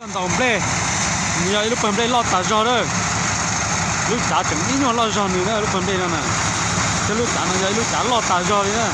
Ntaus nplej, nws yog ib lub pawg nplej loj tas zog lawm. Lub cav tseem ib nyuag loj zog nws na, lub pawg nplej no na. Thiab lub cav no yog ib lub cav loj tas zog li na.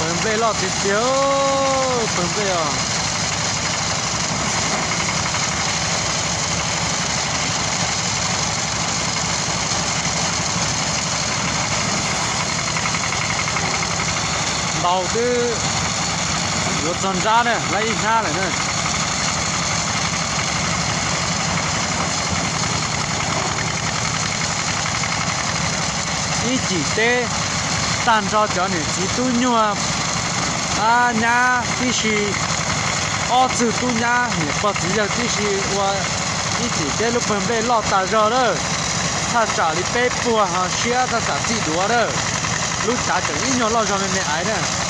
Pawg nplej loj tiag tiag, pawg nplej os. Ntaus twb yuav txog nrab na, lawv ib hnab lawm na. Ib cim teb tag nrho cov niam txiv tub nyuag, nyab tib si, ob txwg tub nyab niam pog txiv yawg tib si ua ib cim teb lub pawg nplej loj tas zog lawm. Thaj tsam li peb puag ho siab thaj tsam txij duav lawm. Lub cav tseem ib nyuag loj zog me me aiv na.